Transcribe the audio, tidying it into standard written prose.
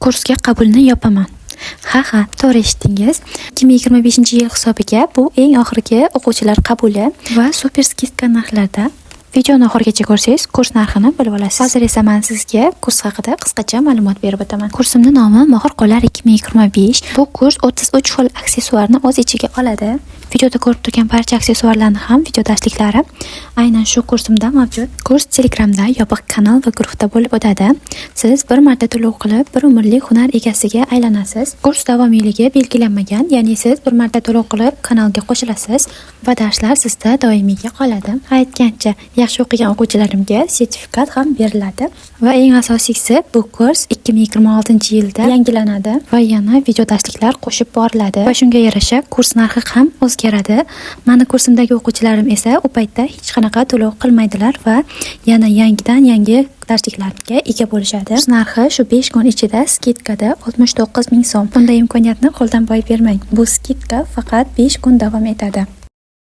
Kursga qabulni yopaman. Ha, to'g'ri eshitdingiz. 2025-yil hisobiga bu eng oxirgi o'quvchilar qabuli va супер скидка narxlarda. Videoni oxirigacha ko'rsangiz, kurs narxini bilib olasiz. Hozir esa man sizga kurs haqida qisqacha ma'lumot berib o'taman. Kursimni nomi Mohir qo'llar 2025. Bu kurs 33 xil aksessuarni o'z ichiga oladi. Videoda ko'rib turgan barcha aksessuarlarni ham video darsliklari aynan shu kursimda mavjud. Kurs Telegramda yopiq kanal va guruhda bo'lib o'tadi. Siz bir marta to'lov qilib, bir umrlik hunar egasiga aylanasiz. Kurs davomiyligi belgilanmagan, ya'ni siz bir marta to'lov qilib kanalga qo'shilasiz va darslar sizda doimiyga qoladi. Aytgancha, yaxshi o'qigan o'quvchilarimga sertifikat ham beriladi. Va eng asosiysi, bu kurs 2026-yilda yangilanadi va yana video darsliklar qo'shib boriladi va shunga yarasha kurs narxi ham o'zgaradi. Mani kursimdagi o'quvchilarim esa u paytda hech qanaqa to'lov qilmaydilar va yana yangidan yangi darsliklarga ega bo'lishadi. Kurs narxi shu 5 kun ichida скидка da 69 ming so'm. Bunday imkoniyatni qo'ldan boy bermang. Bu скидка faqat 5 kun davom etadi.